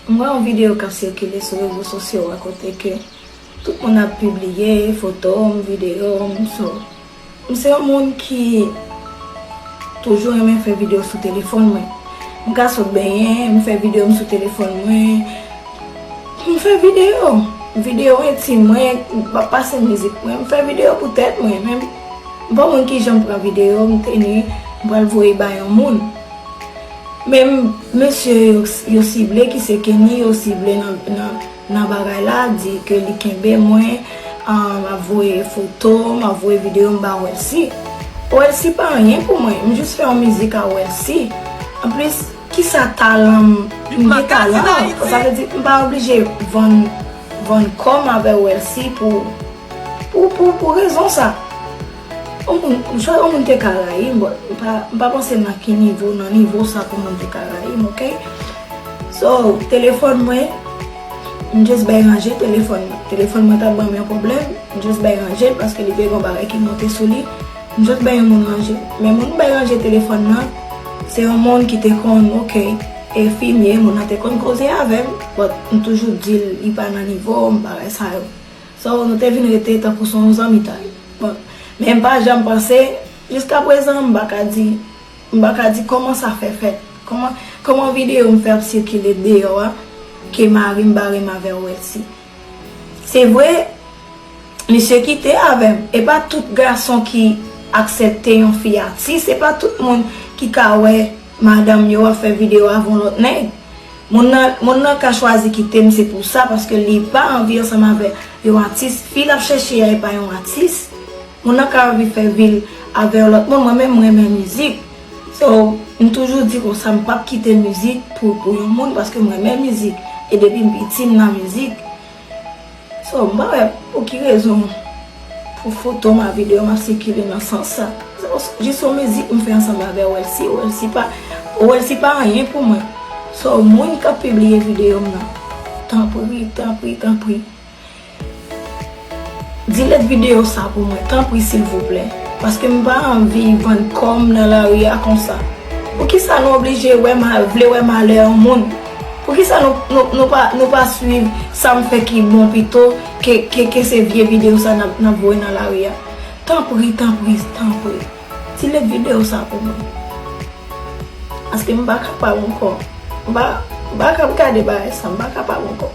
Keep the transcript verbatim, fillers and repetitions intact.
M wè yon videyo k ap sikile sou rezo sosyo a kote ke tout moun ap pibliye foto m, videyo m, so, m se yon moun ki toujou renmen fè videyo sou telefòn mwen. M ka sot benyen, m fè videyo m sou telefòn mwen. M fè videyo, videyo entim mwen, m ap pase mizik mwen, m fè videyo pou tèt mwen, men m pa moun ki janm pran videyo, m teni, m pral voye bay yon moun. Men m, mesye yo, yo sible, ki se Kenny, yo sible nan, nan, nan bagay la, di ke li kenbe mwen, ah, m ap voye foto, m ap voye videyo m ba Welcy. Welcy pa anyen pou mwen, m jis fè yon mizik a Welcy. Anplis, kisa talan m, m gen talan, sa vle di m pa oblije vann, vann kò m avè Welcy pou, pou, pou, pou rezon sa. Yon moun, m chwa-, yon moun te ka rayi m, but m pa, m pa panse nan ki nivo, nan nivo sa pou moun te ka rayi m, oke? So, telefòn mwen, m just bay ranje telefòn nan. Telefòn mwen t ap ban m yon pwoblèm, m just bay ranje l paske li te gen yon bagay ki monte sou li. M just bay yon moun ranje l. Men moun m bay ranje telefòn nan, se yon moun ki te konn, oke, enfimye, moun nan te konn koze avè m, but m toujou di l, li pa nan nivo m, bagay sa yo. So, nou te vin rete tankou se yon zanmitay. Bon, men m pa janm panse, jiskaprezan, m pa ka di, m pa ka di kòman sa fè fèt. Kòman, kòman videyo m fè ap sikile deyò a, ke mari m bare m avè Welcy. Se vre, misye kite avè m. E pa tout gason ki aksepte yon fi atis. E pa tout moun ki ka wè madanm yo ap fè videyo avè yon lòt nèg. Moun nan, moun nan ka chwazi kite m, se pou sa, paske li pa anvi ansanm avè yon atis. Fi l ap chèche a, e pa yon atis. Moun nan ka anvi fè vi l avè yon lòt moun. Mwen menm, mwen renmen mizik. So, m toujou di konsa, m p ap kite mizik pou, pou yon moun, paske m renmen mizik. E depi m piti, m nan mizik. So, m pa wè pou ki rezon pou foto m ak videyo m ap sikile nan sans sa. Se jis yon mizik m fè ansanm avè Welcy. Welcy pa, Welcy pa anyen pou mwen. So, moun k ap pibliye videyo m nan, tanpri, tanpri, tanpri, delete videyo sa pou mwen, tanpri, silvouplè. Paske m pa anvi vann kò m nan lari a konsa. Poukisa nou oblije wè ma-, vle wè malè yon moun? Poukisa nou, nou, nou pa, nou pa swiv sa m fè ki bon pito ke, ke, ke se vye videyo sa n ap, n ap voye nan lari a? Tanpri, tanpri, tanpri. Delete videyo sa pou mwen. Paske m pa kapab ankò. M pa, m pa kab gade bagay sa, m pa kapab ankò.